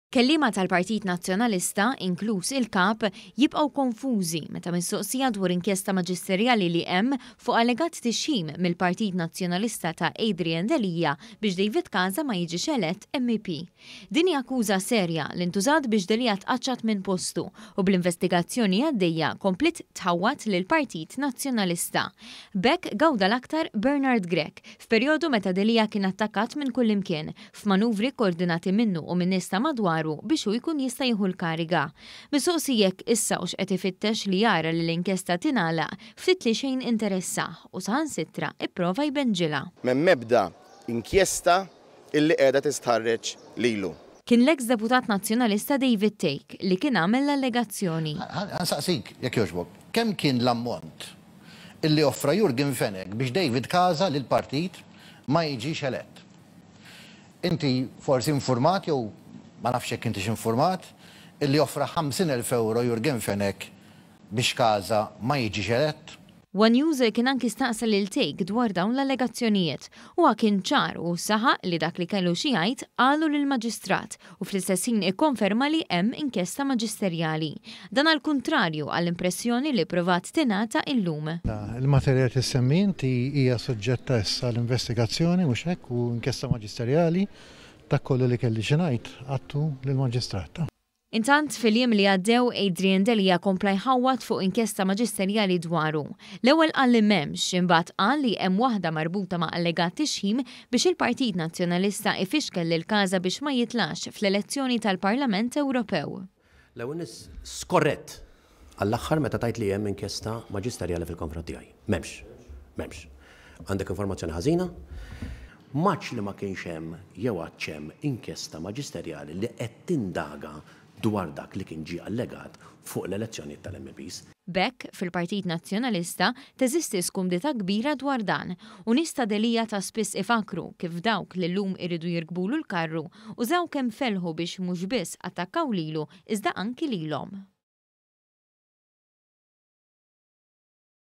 Kelliema tal-Partit Nazzjonalista, inkluż il-Kap, jibqgħu konfużi meta mistoqsija dwar inkjesta maġisterjali li hemm fuq allegat tixħim mill-Partit Nazzjonalista ta' Adrian Delia biex David Casa ma jiġix elett MEP. Din hi akkuża serja li ntużat biex Delia tqaċċat minn postu u bl-investigazzjoni għaddejja kompliet tħawwad lill-Partit Nazzjonalista. B'hekk gawda l-aktar Bernard Grech f'perjodu meta Delia kien attakkat minn kullimkien f'manuvri kkoordinati minnu u min-nies ta' madwaru biex hu jkun jista' jieħu l-kariga. Mistoqsi jekk issa hux qed ifittex li jara li l-inkjesta tingħalaq, ftit li xejn interessah u saħansitra pprova jbenġilha. M'hemm ebda inkjesta illi qiegħda tistħarreġ lilu. Kien l-eks Deputat Nazzjonalista David Thake li kien għamel l-allegazzjoni. Ħa nsaqsik, jekk jogħġbok, kemm kien l-ammont illi offra Yorgen Fenech biex David Casa lill-partit ma jiġix elett? Inti forsi infurmat jew ma nafx jekk intix infurmat illi offra 50,000 ewro Yorgen Fenech biex Casa ma jiġix elett? One News kien anki staqsa lil Thake dwar dawn l-allegazzjonijiet. Huwa kien ċar u saħaq li dak li kellu xi jgħid qalu lill-Maġistrat u fl-istess ħin ikkonferma li hemm inkjesta maġisterjali. Dan għall-kuntrarju għall-impressjoni li pprovat tingħata illum. Il-materja li tissemmi inti hija suġġetta issa għal investigazzjoni, mhux hekk, u inkjesta maġisterjali. Dak kollu li kelli xi ngħid għadtu lill-Maġistrat. Intant, fil-jiem li għaddew Adrian Delia kompla jħawwad fuq inkjesta maġisterjali dwaru. L-ewwel qal li m'hemmx, imbagħad qal li hemm waħda marbuta ma' allegat tixħim biex il-Partit Nazzjonalista ifixkel lil Casa biex ma jitlax fl-elezzjoni tal-Parlament Ewropew. L-ewwel nett skorrett għall-aħħar meta tgħid li hemm inkjesta maġisterjali fil-konfront tiegħi. M'hemmx. M'hemmx. Għandek informazzjoni ħażina. M'għadx li ma kienx hemm jew għadx hemm inkjesta maġisterjali li qed tindaga dwar dak li kien ġie allegat fuq l-elezzjonijiet tal-MEPs. B'hekk, fil-Partit Nazzjonalista teżisti skumdità kbira dwar dan u nies ta' Delia ta' spiss ifakkru kif dawk li llum iridu jirkbulu l-karru użaw kemm felħu biex mhux biss attakkaw lilu iżda anki lilhom.